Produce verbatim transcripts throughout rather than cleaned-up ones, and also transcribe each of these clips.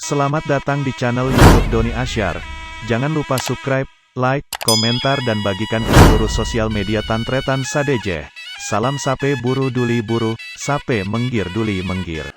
Selamat datang di channel YouTube Doni Asyar. Jangan lupa subscribe, like, komentar, dan bagikan ke seluruh sosial media tan-tarètan sadhâjâ. Salam sapè buru duli buru, sapè mèngghir duli mèngghir.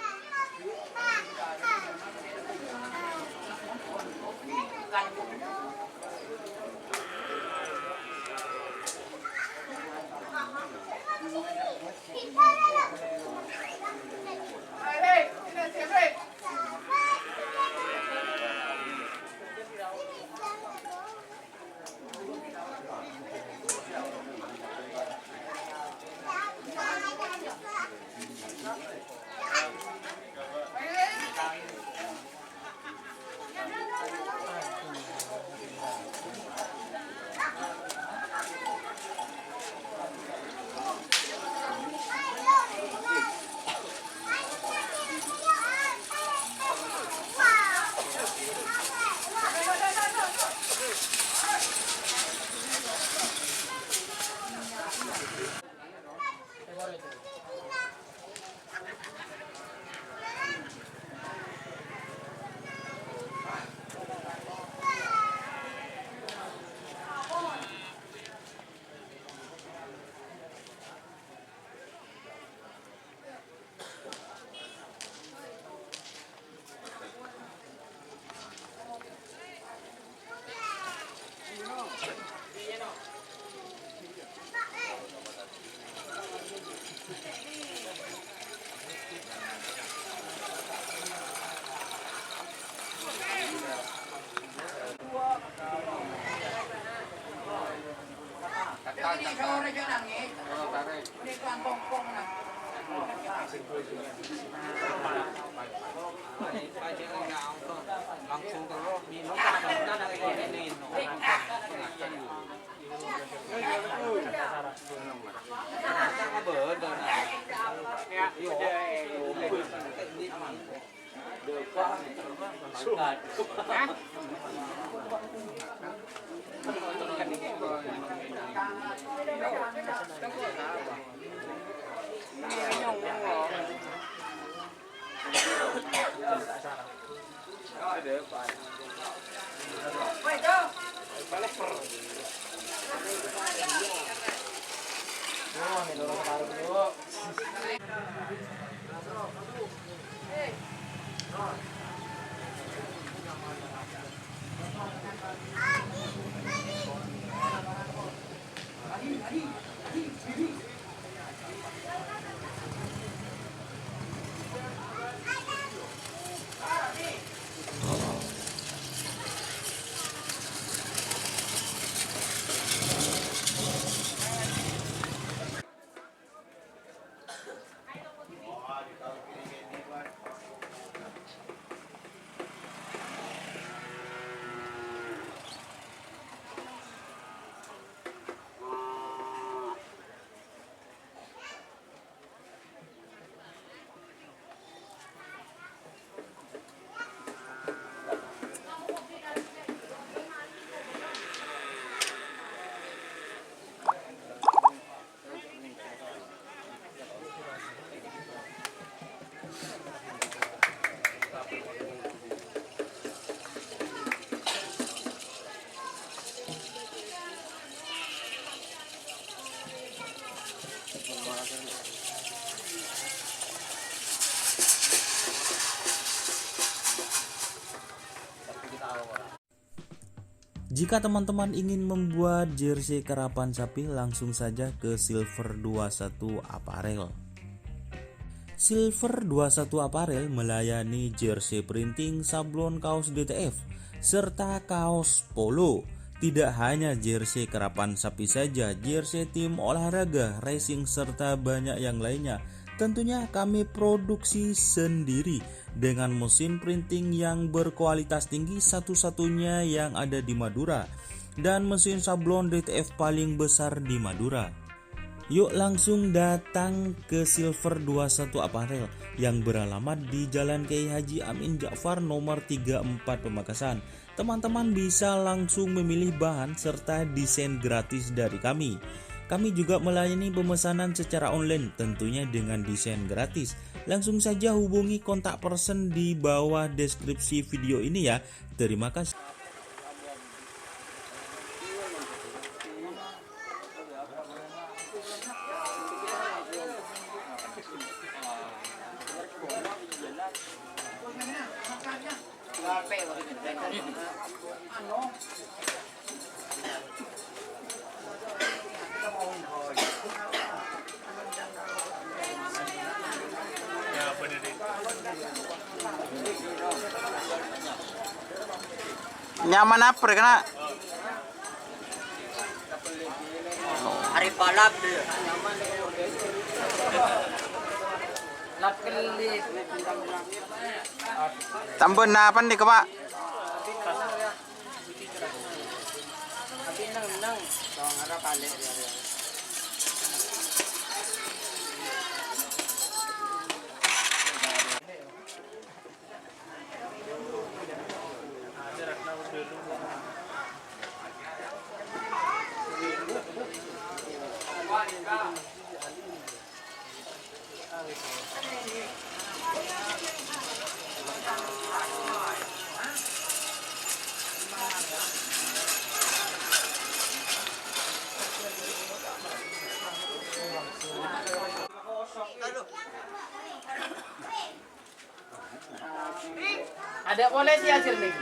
Jika teman-teman ingin membuat jersey karapan sapi, langsung saja ke Silver dua satu Apparel. Silver dua satu Apparel melayani jersey printing, sablon kaos D T F, serta kaos polo. Tidak hanya jersey karapan sapi saja, jersey tim olahraga, racing, serta banyak yang lainnya. Tentunya kami produksi sendiri dengan mesin printing yang berkualitas tinggi, satu-satunya yang ada di Madura, dan mesin sablon D T F paling besar di Madura. Yuk langsung datang ke Silver dua satu Apparel yang beralamat di Jalan Kiai Haji Amin Ja'far nomor tiga empat Pamekasan. Teman-teman bisa langsung memilih bahan serta desain gratis dari kami. Kami juga melayani pemesanan secara online, tentunya dengan desain gratis. Langsung saja hubungi kontak person di bawah deskripsi video ini ya. Terima kasih. Nyaman apa, Rek, kena? Hari balap dia. Lap kelip. Tambah napa nih, Pak? Ada polisi hasil nih.